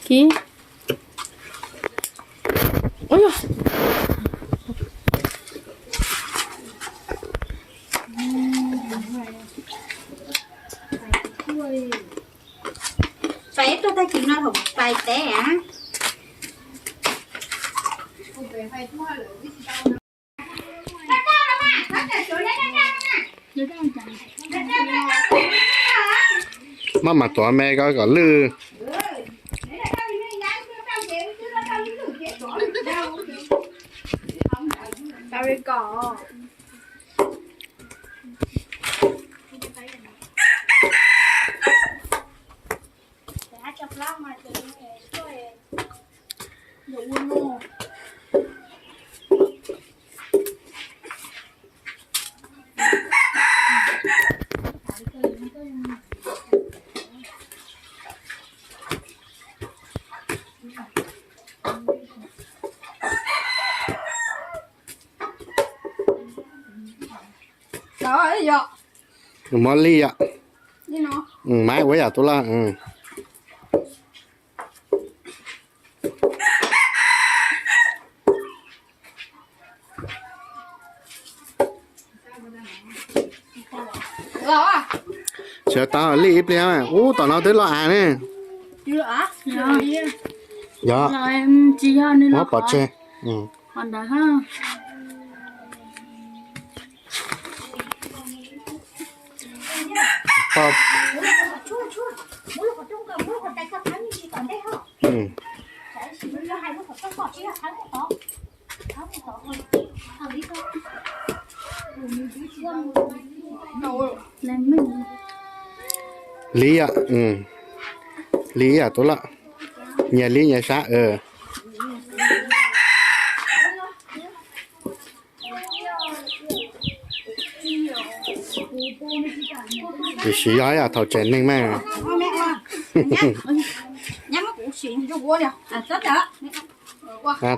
Kib. Ua, pais tuaj tag kis no thaum pais teb a. Maj mam tuav me ko kom lwj. Muab li yom. Maiv ua yam tub laj. Tsis tau li ib pliag, ub tom no twb loj av ne. Yog, muab pov tseg. Li yam, li yam tub laj, nyias li nyias sab. Tiam sis yog yam thaum tseem neeg mas.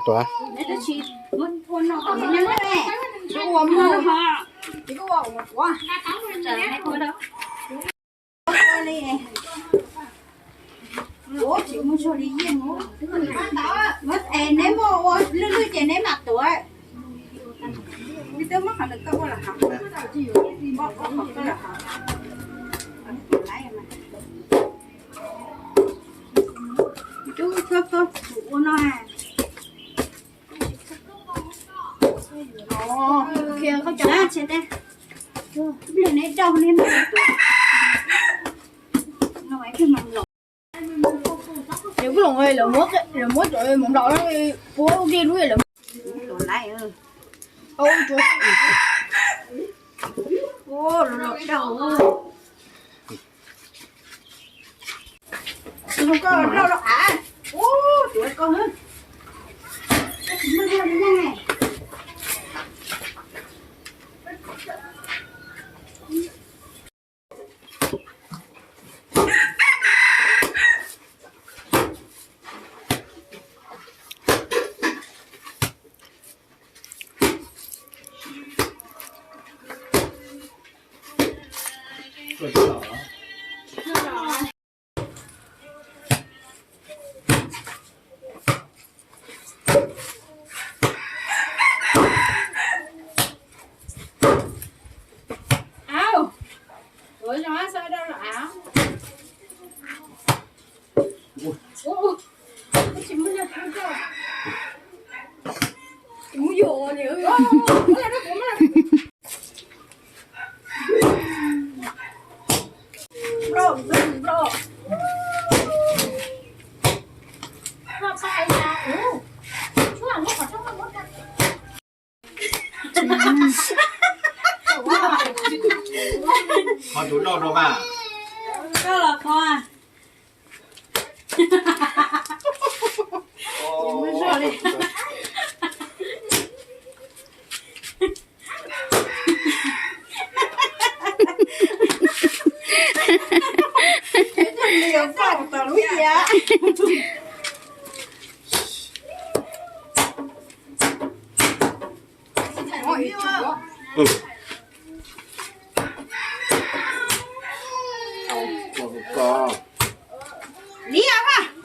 Tuav. Neb muaj ua lwj lwj ces neb mam tuav. Twb muab qhov ntawd koj ua lawm hauv, muab qhov koj lawm hauv. Ub, tshuab koj ua no. Ib pliag neb daug neb mam tuav. Ces kuj los lawv muab cov mov nplaum no puab ua ke lub lawm. Qhov tus noj rau mas. Koj los qhov. Liab mas.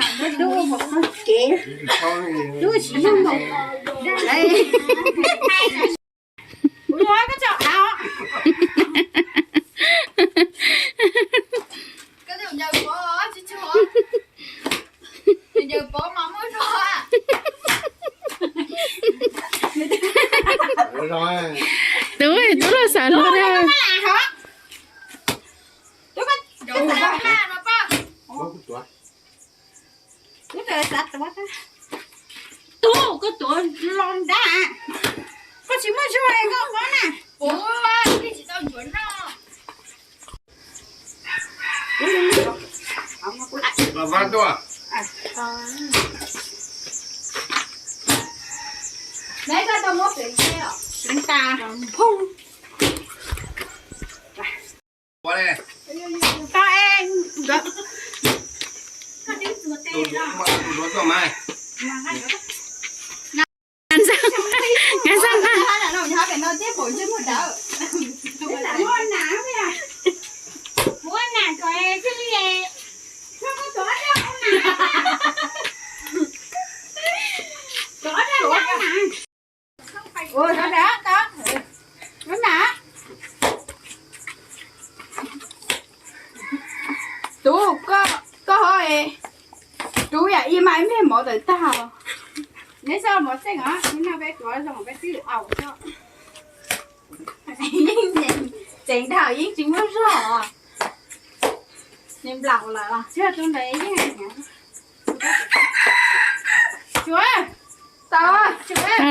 Tus tub mus txog kev, tub tsis yog mus dab lawm. Kuv yuav koj tso av. Tub, tub los xav luag dag. Tub, koj tuav los nrad, koj tsis muaj zog koj ua na. Los vaj tuaj. Ua li. Tus duav tuaj mas. Tub, koj ho, tub yam ib mas ib me mov tawm tag. Neb xav mov xeej os, ib no peb tuav zoo peb twb au xwb. Yeej tseev dhau yeej tsis muaj zog. Nws nplaum lawm los tsis yog tus ntawd yeej. Tsuav, tau, tsuav.